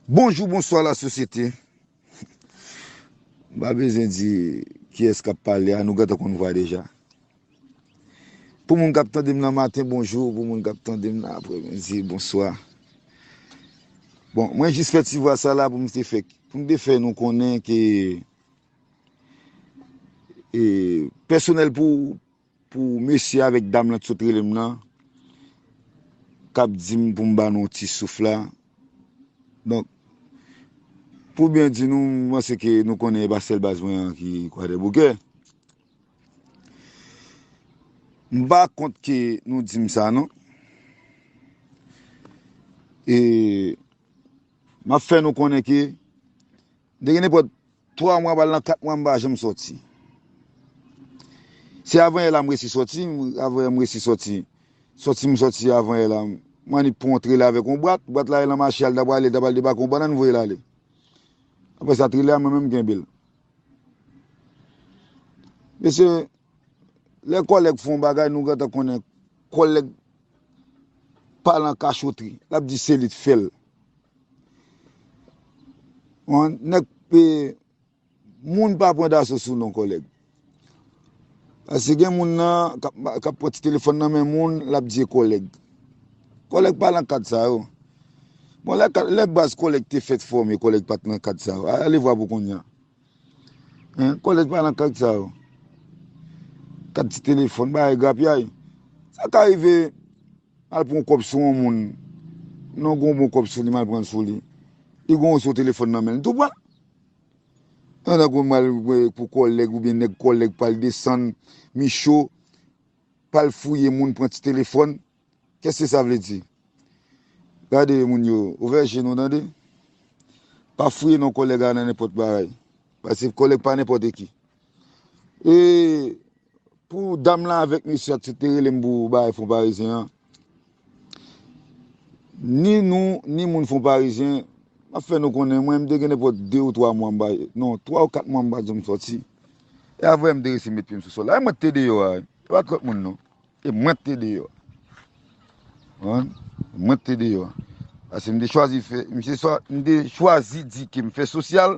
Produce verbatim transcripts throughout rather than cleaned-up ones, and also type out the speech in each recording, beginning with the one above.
Bonjou, bonswa lasosyete. M pa bezwen di kiyès k ap pale a, nou gentan konn vwa deja. Pou moun k ap tande m nan maten, bonjou. Pou moun k ap tande m nan apremidi, bonswa. Bon, mwen jis fè ti vwa sa la pou m te fè, pou m te fè nou konnen ke, e, pèsonèl pou, pou mesye avèk dam lan ki sot rele m nan, k ap di m pou m ba nou ti souf la. Donk, pou byen di nou, m panse ke nou konnen e pa sèl baz mwen an ki Kwadèboukè. M pa kont ke nou di m sa, non. E m ap fè nou konnen ke m te gen nenpòt twa mwa, pral nan kat mwa, m pa janm sòti. Se avanyè la m resi sòti, avanyè m resi sòti. Sòti m sòti avanyè la, m annik pran yon trelè avèk yon bwat, bwat la rele an mache al, ta prale, ta pral debake yon bannann, voye l ale. Apre sa, trelè a, mwen menm, m kenbe l. Mesye, lè kòlèg fè yon bagay, nou gentan konnen kòlèg pa nan kachotri. L ap di se li t fè l. Bon, nèg, e, moun pa pran daso sou non kòlèg. Paske gen moun nan k ap, k ap pran ti telefòn nan men moun, l ap di e kòlèg. Kòlèg pa nan kad sa yo. Bon, lè, lè baz kòlèg te fèt fòme, kòlèg pa t nan kad sa yo. Ale vwa pou kounye a. Hein, kòlèg pa nan kad sa yo. Kad ti telefòn, bagay grapyay. Sa ka rive, al pran yon kòb sou yon moun. Non, gen yon bon kòb sou li, m al pran l sou li. Li gen yon sou telefòn nan men l, tou pran l. Yon nèg ou mal, e, pou kòlèg oubyen nèg kòlèg pral desann Micho, pral fouye moun, pran ti telefòn. Kès ke sa vle di? Gade moun yo, ouvè je nou, tande. Pa fouye non kòlèg la nan nenpòt bagay. Paske kòlèg pa nenpòt ki. E pou dam lan avèk mesye a ki te rele m pou bagay fon parizyen an, ni nou, ni moun fon parizyen, m ap fè nou konnen, mwen, m te gen nenpòt de ou twa mwa m pa, non, twa ou kat mwa m pa janm sòti. E apre, m te resi met pye m sou sòl la. E mwen ki te deyò a, e pa t lòt moun, non. E mwen ki te deyò. Konprann? Mwen ki te deyò. Paske m te chwazi fè, m te chwa-, m te chwazi di ke m fè sosyal,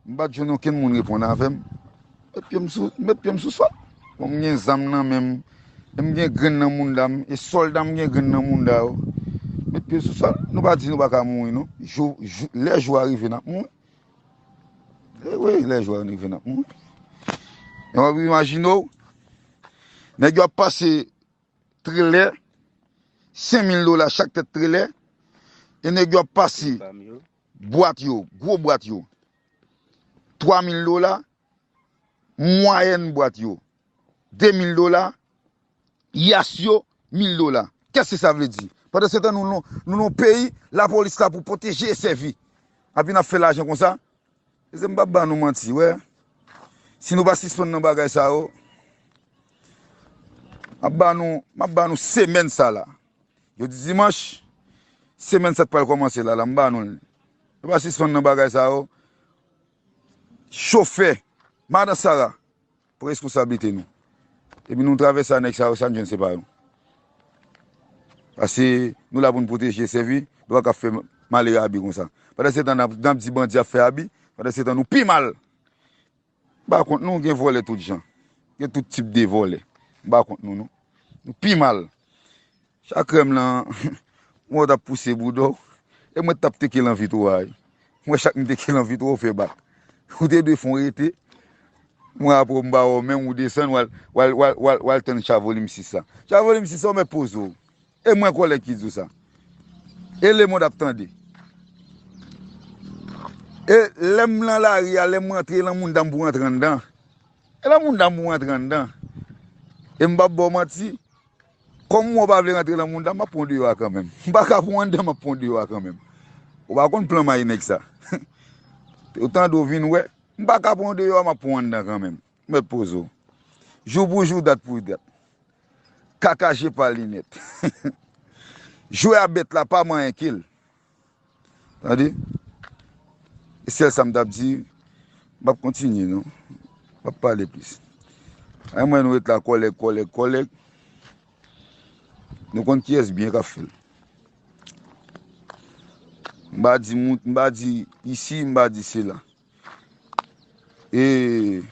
m pa t jwenn okenn moun reponn avè m. Met pye m sou, met pye m sou sòl. Bon, m gen zam nan men m. E m gen grenn nan mounda m. E sòlda m gen grenn nan mounda yo. Met pye sou sòl. Nou pa di nou pa ka mouri, non. Jou, jou, lè jou a rive, n ap mouri. E wi, lè jou a rive, n ap mouri. E w ap imajine w, nèg yo ap pase trelè, senk mil dola chak tèt trelè, e nèg yo ap pase bwat yo, gwo bwat yo, twa mil dola, mwayèn bwat yo, de mil dola, yas yo, mil dola. Kès ke sa vle di? Pandan se tan, nou, nou, nou nan yon peyi, lapolis la pou pwoteje e sèvi. Epi n ap fè lajan konsa. Mesye, m p ap ba nou manti, wè. Si nou pa sispann nan bagay sa yo, m ap ba nou, m ap ba nou semèn sa la. Jodi dimanch, semèn sa k pral kòmanse la, la, m ba nou l. Nou pa sispann nan bagay sa yo. Chofè, madan Sara, pran responsablite nou. Epi nou travèse a nèg sa yo, sa n jwenn se pa yo. Paske nou la pou n pwoteje e sèvi, nou pa ka fè malere abi konsa. Pandan se tan n ap, n ap di bandi ap fè abi, pandan se tan nou pi mal. M pa kont nou, gen vòlè tout jan. Gen tout tip de vòlè. M pa kont nou, non. Nou pi mal. Chak krèm lan, mwen t ap pouse bouda w. E mwen t ap teke l an vitro a, wi. Mwen chak m teke l an vitro, w fè bak. Ou te dwe fè w rete. Mwen apre w m ba w menm, ou desann, w al, w al, w al, w al, w al tann cha volim sis la. Cha volim sis la, w mèt poze w. E mwen kòlèg ki di w sa. E lemonn ap tande. E lè m nan lari a, lè m rantre lan mounda m pou rantre anndan. E lan mounda m pou rantre anndan. E m p ap ba w manti, kòm mwen w pa vle rantre lan mounda m, m ap pran w deyò a kanmenm. M pa ka pran w anndan, m ap pran w deyò a kanmenm. Ou pa konn plan may nèg sa. Ou tande w vin wè, m pa ka pran w deyò a, m ap pran w anndan kanmenm. Mèt poze w. Jou pou jou, dat pou dat. Kaka je pa linèt. Jwè a bèt la pa manyen ke l. Tande? E sèl sa m t ap di, m p ap kontinye non. M p ap pale plis. Ay mwen nou ret la kòlèg, kòlèg, kòlèg. Nou konn kiyès byen k ap fè l. M pa di moun, m pa di isi, m pa di sela. E,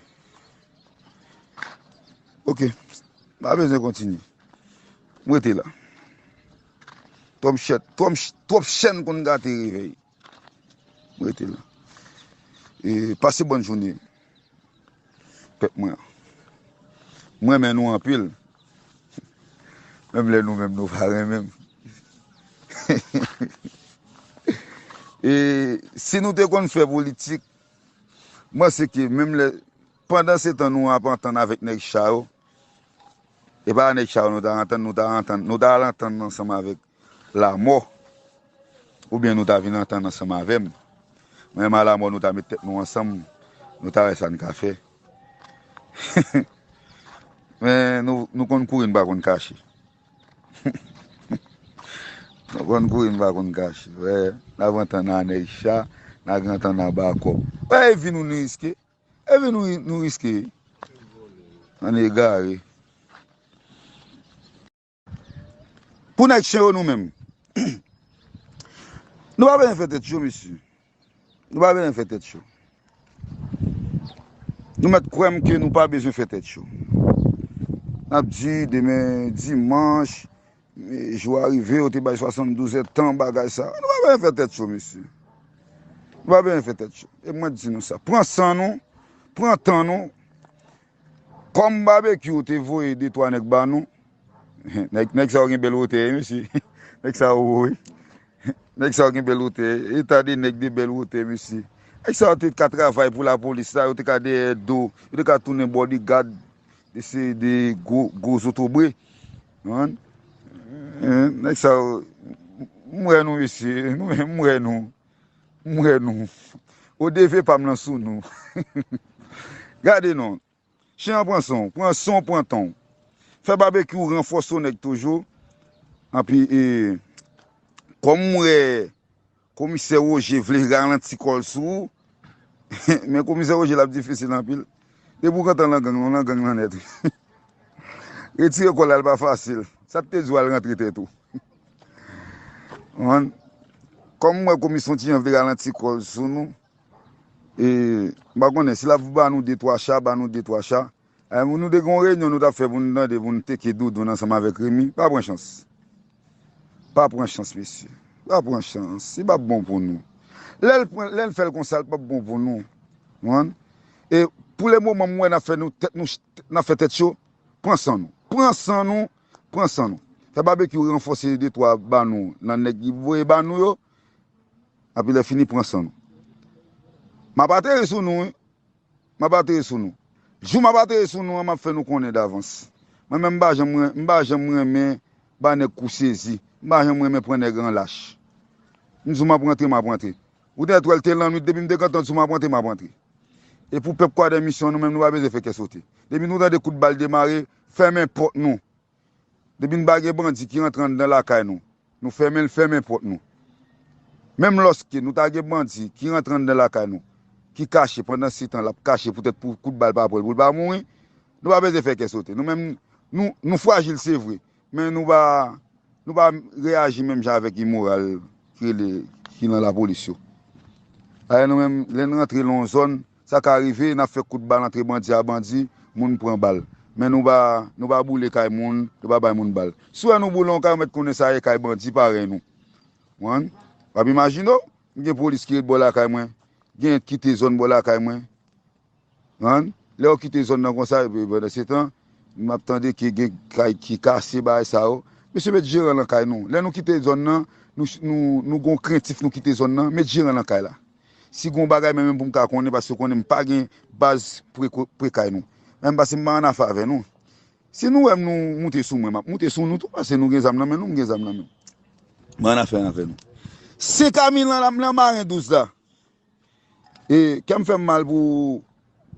ok, m pa bezwen kontinye. M rete la. Twòp chèt, twòp, twòp chèn konn gate revèy. M rete la. E, pase bòn jounen. Pèp mwen an. M renmen nou anpil. Menm lè nou menm nou pa renmen m. E si nou te konn fè politik, m panse ke menm lè, pandan se tan nou ap antann avèk nèg cha yo, e pa nèg cha yo nou ta antann, nou ta antann, nou ta al antann ansanm avèk Lamò, oubyen nou ta vin antann ansanm avè m. Mwen menm a Lamò, nou ta met tèt nou ansanm, nou ta wè sa n ka fè. Men nou, nou konn kouri, n pa konn kache. Nou konn kouri, n pa konn kache. Wè, n ap antann a nèg cha, n ap antann a bakò. Wè, e vi nou nou riske. E vi nou, nou riske. Ann egare. Pou nèg chen yo nou menm. Nou pa bezwen fè tèt cho, mesye. Nou pa bezwen fè tèt cho. Nou mèt kwè m ke nou pa bezwen fè tèt cho. N ap di demen dimanch, e, jou a rive, yo te bay swasanndouz èdtan, bagay sa. Nou pa bezwen fè tèt cho, mesye. Nou pa bezwen fè tèt cho. E mwen di nou sa. Pran san nou, pran tan nou. Kòm Babekyou te voye de twa nèg ba nou, nèg, nèg sa yo gen bèl wotè, wi, mesye. Nèg sa yo wo, wi. Nèg sa yo gen bèl wotè. Eta de nèg de bèl wotè, mesye. Nèg sa yo te ka travay pou lapolis la, yo te ka dèyè do, yo te ka tounen bodyguard de se de gwo, gwo zotobre. Konprann? Nèg sa yo, m wè nou, mesye, nou menm, m wè nou. M wè nou. Ou devye pa m lan sou nou. Gade non. Chen an pran san w, pran san w, pran tan w. Fè Babekyou ranfòse w nèg toujou. Anpi, e, kòm m wè Komisè Woje vle ralanti kò l sou ou, men Komisè Woje l ap difisil anpil. Depi w rantre lan gang, ou lan gang lan nèt. Retire kò l la, l pa fasil. Sa k te di w al rantre tèt ou. Konprann? Kòm m wè Komisyon ti jan vle ralanti kò l sou nou, e, m pa konnen, si l ap ba nou de twa cha, ba nou de twa cha. E, nou te gen yon reyinyon nou t ap fè pou n tande, pou n teke doudoun ansanm avèk Remy. Pa pran chans. Pa pran chans, mesye. Pa pran chans. Li p ap bon pou nou. Lè l pran, lè l fè l konsa, li p ap bon pou nou. Konprann? E pou le moman, m wè n ap fè nou tèt nou, n ap fè tèt cho. Pran san nou. Pran san nou. Pran san nou. Fè Babekyou ranfòse de twa ba nou nan nèg li voye ba nou yo. Epi lè fini, pran san nou. M ap ateri sou nou, wi. M ap ateri sou nou. Jou m ap ateri sou nou an, m ap fè nou konnen davans. Mwen menm, m pa janm ren-, m pa janm renmen ba nèg kou sezi. M pa janm renmen pran nèg an lach. M di w m ap rantre, m ap rantre. Ou te wè l te lannwit, depi m te gentan di w m ap rantre, m ap rantre. E pou pèp Kwadèmisyon, nou menm, nou pa bezwen fè kè sote. Depi nou tande kout bal demare, fèmen pòt nou. Depi n pa gen bandi ki rantre anndan lakay nou, nou fèmen l, fèmen pòt nou. Menm lòske nou ta gen bandi ki rantre anndan lakay nou, ki kache, pandan se tan l ap kache poutèt pou kout bal pa pran l, pou l pa mouri, nou pa bezwen fè kè sote. Nou menm, nou, nou frajil, se vre, men nou pa, nou pa reyaji menm jan avèk imoral ki rele, ki nan lapolis yo. Dayè, nou menm, lè n rantre nan yon zòn, sa ka rive, n ap fè kout bal antre bandi a bandi, moun pran bal. Men nou pa, nou pa boule kay moun, nou pa bay moun bal. Si w wè nou boule yon kay, ou mèt konnen sa e kay bandi parèy nou. Konprann? W ap imajine w, gen polis ki ret bò lakay mwen, gen kite zòn bò lakay mwen. Konprann? Lè yo kite zòn nan konsa, epi pandan se tan, m ap tande ke gen kay ki kase, bagay sa yo. Mesye, met jeran nan kay nou. Lè nou kite zòn nan, nou, nou, nou gon krentif nou kite zòn nan, met jeran nan kay la. Si gon bagay, men menm pou m ka konnen, paske w konnen m pa gen baz pre, pre kay nou. Men m pase m pa annafè avè nou. Si nou wè m nou moute sou mwen, m ap moute sou nou tou, paske nou gen zam nan men nou, m gen zam nan men m. M pa annafè avè nou. Senk a mil nan, nan Maren douz la. E kè m fè m mal pou,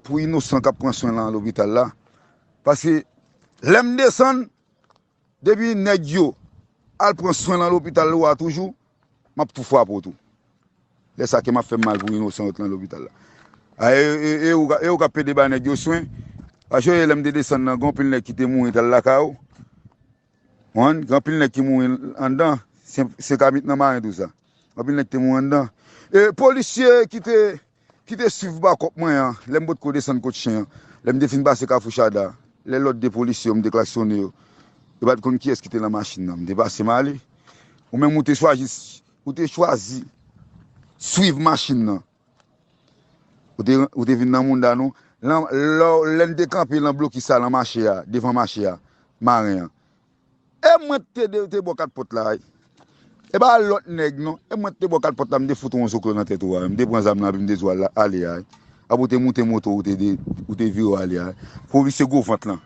pou inosan k ap pran swen lan lopital la. Paske lè m desann, depi nèg yo al pran swen lan lopital ou a toujou, m ap tou frape w tou. Lè sa kè m ap fè m mal pou inosan yo t lan lopital la. A, e, e, e, e ou ka, e ou ka pede ba nèg yo swen. Paske lè m te desann nan, gen anpil nèg ki te mouri t al lakay ou. Konprann? Gen anpil nèg ki mouri anndan, se, se kamit nan Maren douz la. Anpil nèg te mouri anndan. E polisye ki te ki te swiv bakòp mwen an, lè m potko desann kot chen an, lè m te fin pase Kafou Chada, lè lòt de polisye yo, m te klaksonnen yo, yo pa t konn kiyès ki te nan machin nan. M te pase m ale. Ou menm ou te chwazi, ou te chwazi swiv machin nan. Ou te, ou te vin nan mounda nou. Lan, lò, lè n te kanpe lan blokis sa, lan mache a, devan mache a, maren an. E mwen te, te, te bò kat pòt la, wi. E pa lòt nèg non. E mwen te bò kat pòt la, m te fout yon zoklo nan tèt ou a. M te pran zam nan, epi m te di w al ale a. Apre w te moute moto, ou te, de, ou te vire w ale a. Polisye gwo vant lan.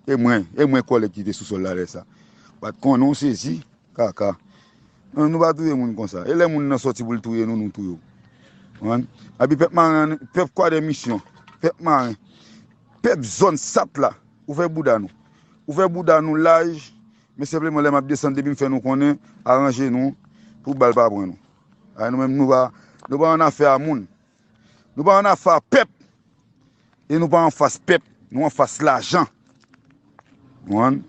E mwen, e mwen kòlèg ki te sou sòl la lè sa. Pa t konnen w sezi, kaka. Non, nou pa touye moun konsa. E lè moun nan sòti pou l touye nou, nou touye w. Konprann? Epi pèp maren, pèp kwadè misyon, pèp maren, pèp zòn sat la, ouvè bouda nou. Ouvè bouda nou laj, men senpleman lè m ap desann depi m fè nou konnen, aranje nou pou bal pa pran nou. Ay, nou menm nou pa, nou pa annafè a moun. Nou pa annafè a pèp. E nou pa anfas pèp, nou anfas lajan. Konprann?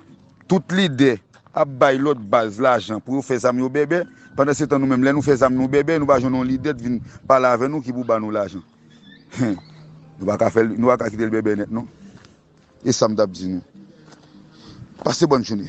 Tout lidè ap bay lòt baz lajan pou yo fè zam yo bèbè. Pandan se tan nou menm, lè nou fè zam nou bèbè, nou pa jwenn yon lidè t vin pale avè nou ki pou ba nou lajan. Nou pa ka fè l, nou pa ka kite l bèbè nèt non. E sa m t ap di nou. Pase bòn jounen.